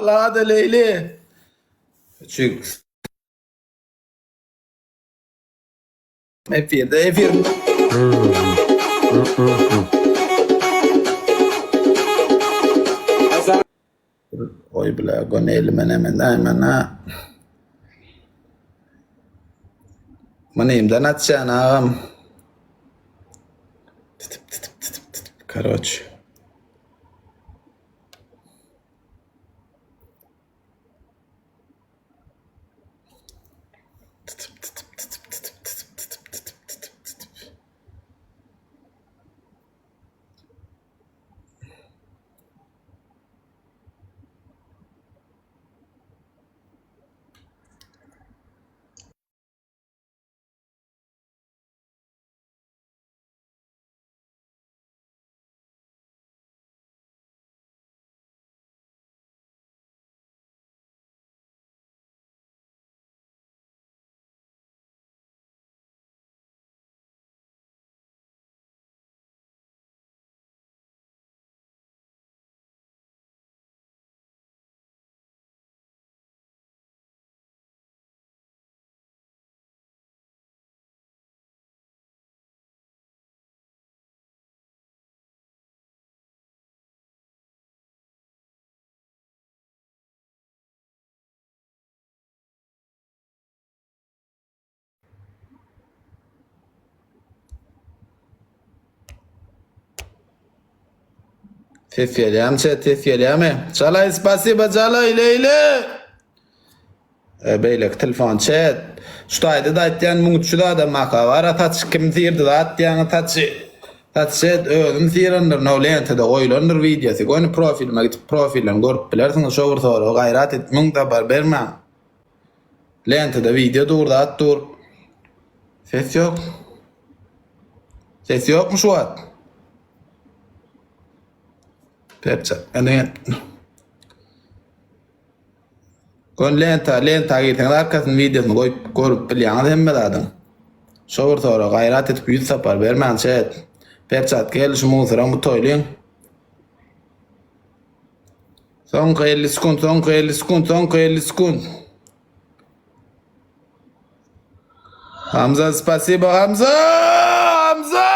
Lada Leýli. Üçük. Efirde efir. Oý bile gön elime neme daýmana. Munymdan atýan agam. Titip titip titip titip karoç. Titip titip titip titip titip titip titip titip titip. Ses gelýärmi chat ses gelýärmi? Jalaý spasiba Jalaý Leýli. E, beýleki telefon chat. Şu taýda da aýtýan 1300 adam maka bar. Saç kim sirdi zat diýýäňiz saçy. Saç chat özüm sirendir. No lentada goýlandyr wideosy. Göni profilime gidip profilden görüp bilersiňiz. Şo bir soragy gaýrat et 1000 tapar bermäň. Lentada wideo dur zat dur. Ses ýok. Ses ýokmy şu wagt? Perça. Ene. Gön lenta, lenta girseňiz arkasyny wideosyny goýup görüp bilýäňiz hemme zadyň. Şo bir sorag gaýrat edip 100 sapar bermäň çet. Perçat gel şu musyram bu toýlyň. Soňky 50 sekunt, soňky 50 sekunt, soňky 50 sekunt. Hamza, spasibo Hamza! Hamza!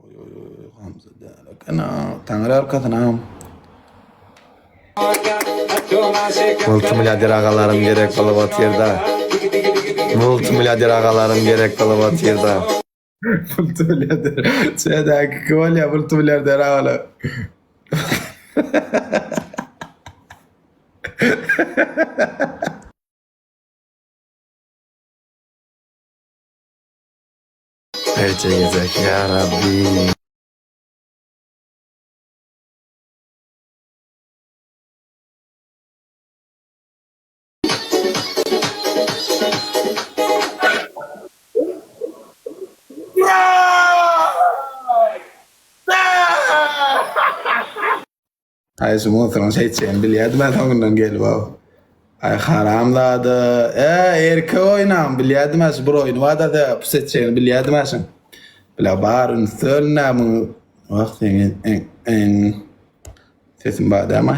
Oy oy oy Hamza däl eken ha. Taňry arkasyna. Multimilliarder agalarym gerek bolup otyrda. Multimilliarder agalarym gerek bolup otyrda. Multimilliarder. Çedäki kim bolýar multimilliarder agalar? Erçe gezek ya Rabbi. Aý şu monstryň şeýtjegini bilýärdim men soňundan gelip aw. Aý haramzada. E erkek oýnam bilýärdim şu bir oýny bar da pus etjegini bilýärdim şuň. Bile bar üns bölünä muň. Wah seňi en sesim bar dämi?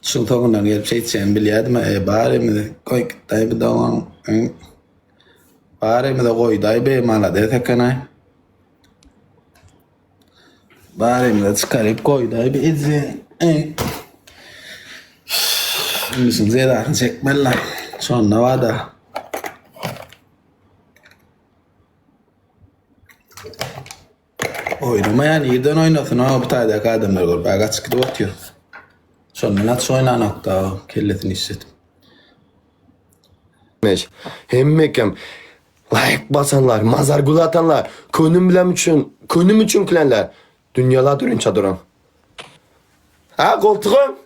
Şuň soňundan gelip şeýtjegini bilýärdim e barymyzy goý gitdaý bu dogan. Barymyzy goýdaý be malades ekenaý. Barymyza çykaryp goýdaý bir ejä. Indi şuň jezasyny çekmeli la. Şonda bada. Oýnamaýan ýerden oýnasyn o bu taýdaky adamlar görüp gaçyp gidip otyr. Şondan aç oýnanokda kellesini işletip. Hemme kim Laýk basanlar, mazar gül atanlar, könüm bilen üçin, könüm üçin külenler, dünýala dürünçe duran. Ha, goltugym.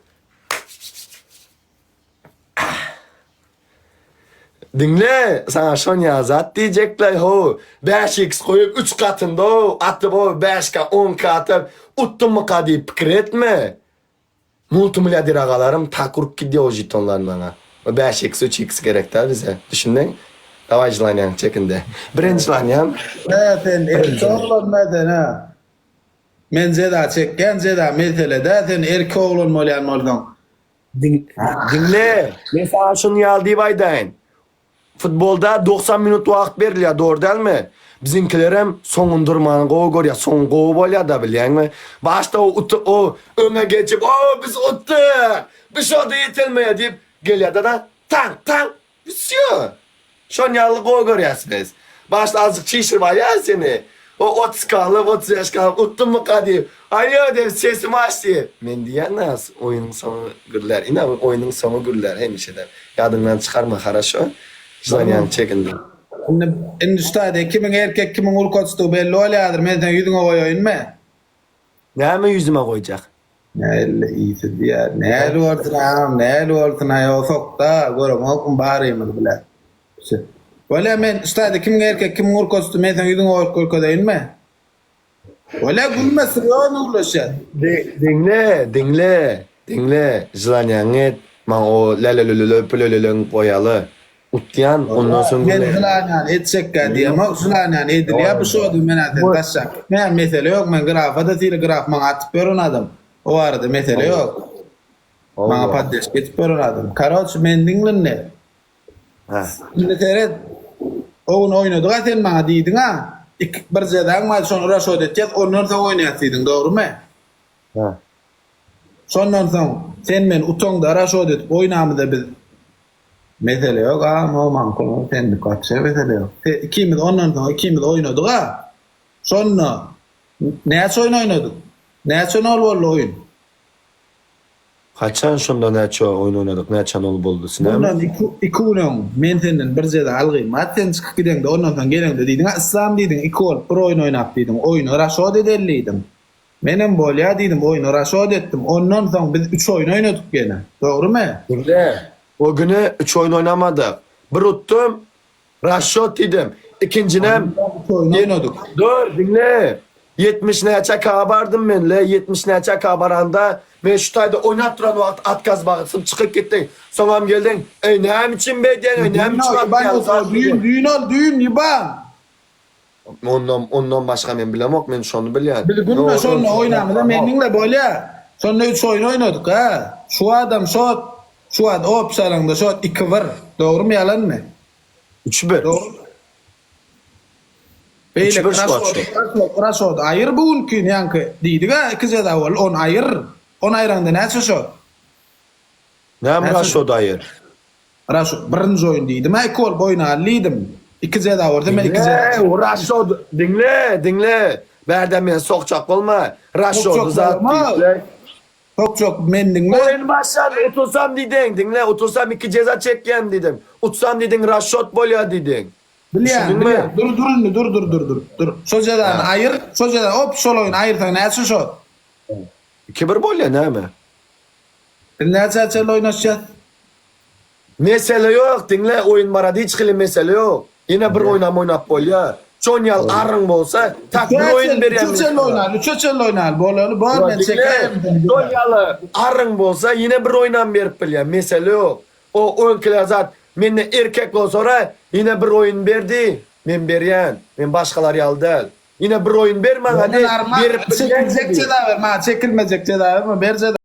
Diňle, saňa şonýa zat diýjekler, ho, 5x goýup 3 gatynda, atyp, ho, 5k, 10k atyp, utdummyka diýip pikir etme. Multimilliarder agalarym tak urup gidýär o jetonlar maňa. O bäş x üç x gerek däl bize. Düşündiň? Daway želaniýaňy çek indi. Birinji želaniýam. Hä sen erkek oglan meden hä. Men jeza çekýän jeza mesele däl sen erkek oglan bolýan bolsaň. Diňle, men saňa şuny ýaly diýip aýdaýyn. Futbolda 90 minut wagt berilýär, dogry dälmi? Biziňkilerem soňuny durmany gowy görýär, soňy gowy bolýar-da bilýäňmi? Başda o utu o öňe geçip, o biz utdyk, biz şonda ýetilmeýär diýip gelýär-de taň taň Wsýo. Şon ýaly gowy görýäs biz. Başda azjyk çişirip alýar seni. O 30 kalyp, 35 kalyp utdummyka diýip, Alýo diýip sesimi aç diýip. Men diýýän nas, oýnuň soňy gürlär. Ine oýnuň soňy gürlär hemişe-de. Ýadyňdan çykarma haraşo. Želaniýaňy çekindi. Indi indi şu taýda kimiň erkek kimiň ulkaçdygy belli bolýadyr. Men seň ýüzüňe goýaýynmy? Näme ýüzüme goýjak? Nähili iýsiz diýýär. Nähili bolsun agam, nähili bolsun aý osakda göreňokmy barymyz bile. Bolýa men ştaýda kimiň erkek kimiň urkaçdy men seň ýüzüňe goýup görkezeýinmi? Bolýa gülme srýozny gürleşýäs. Diňle, diňle, diňle, želaniýaňy et, maňa o lälelülelö püleleleň goýaly. Utýan ondan soň Men želaniýany etjekkä diýemok, želaniýany edilýär bu şoda men-ä seni taşlap gitmeýän, mesele ýok, men grafa-da sili graf maňa atyp ýören adam, o barada mesele ýok. Maňa poddeşka etip ýören adam. Karoç meni diňle indi. Indi seret, o gün oýnadyga sen maňa diýdiň-a, iki bir jezaň bar şony raşot etýäs ondan soň oýnaýas diýdiň dogrymy? Şondan soň sen meni utaňda raşot edip oýnamyzda biz Mesele ýok agam o maňky senlik wapşe mesele ýok. Se ikimiz ondan soň ikimiz oýnadyga. Şonda näçe oýun oýnadyk? Näçe nol boldy oýun? Haçan şonda näçe oýun oýnadyk näçe nol boldy sinemi? Mundan iki iki gün öň men senden bir jeza algym bar sen çykyp gideňde ondan soň geleňde diýdiň a Yslam diýdiň iki bolup bir oýun oýnap diýdiň oýny raşot edeli diýdiň. Menem bolýa diýdim, oýny raşot etdim. Ondan soň biz üç oýun oýnadyk ýene. Dogrymy? Diňle, o güni üç oýun oýnamadyk. Bir utdum, raşot diýdim. Ikinjinem. Üç oýun oýnadyk. Dur, diňle. 70 näçe ka bardym men, le, 70 näçe ka baranda, men şu taýda oýnap duran wagt otkaz basyp çykyp gitdiň. Soňam geldiň, Eý, näme üçin beýdýäň, eý, näme üçin atýaň? Düýn, düýn ol, düýn, ýyban. Ondan ondan başga men bilemok men şony bilýän. Biz günde şonda oýnamyzda men diňle bolýa. Şonda üç oýun oýnadyk ha. Şu adam şot şu wagt op salaňda şot iki bir. Dogrymy ýalanmy? Üç bir. Dogrymy? Beýle raşody raşody aýyr bu günki ýaňky diýdik-ä iki jeza boldy ony aýyr. Ony aýraňda näçe şot? Näme raşody aýyr? Raşo, birinji oýun diýdim-ä, iki bolup oýnaly diýdim. Iki jeza bolsa men iki jeza Diňle, Raşo, diňle, diňle. Bärde meni sokjak bolma. Raşody zat diýdiler. Sokjak men diňle. Oýun başlandy, utulsam diýdiň, diňle, utulsam iki jeza çekýän diýdiň. Utsam diýdiň, raşot bolýar diýdiň. Bilýän, bilýän. Dur, dur indi, dur, dur, dur, dur. Dur. Şo jezany aýyr, şo jeza, op, şol oýny aýyrsaň näçe şot? Iki bir bolýar näme? Biz näçä çenli oýnaşýas? Mesele ýok diňle oýun barada hiç hili mesele ýok. Ýene bir oýnam oýnap bolýa. Şon ýaly arryň bolsa tak bir oýun berýän Üçe çenli oýnaly, üçe çenli oýnaly bolaly bor men çekäýerin seni. Şon ýaly arryň bolsa ýene bir oýnam berip bilýän mesele ýok. O öňkiler zat mende erkek bolsara ýene bir oýun berdi men berýän. Men başgalar ýaly däl. Ýene bir oýun ber maňa diý berip bilýän Çekiljek jeza ber maňa çekilmejek jeza berme ber jeza.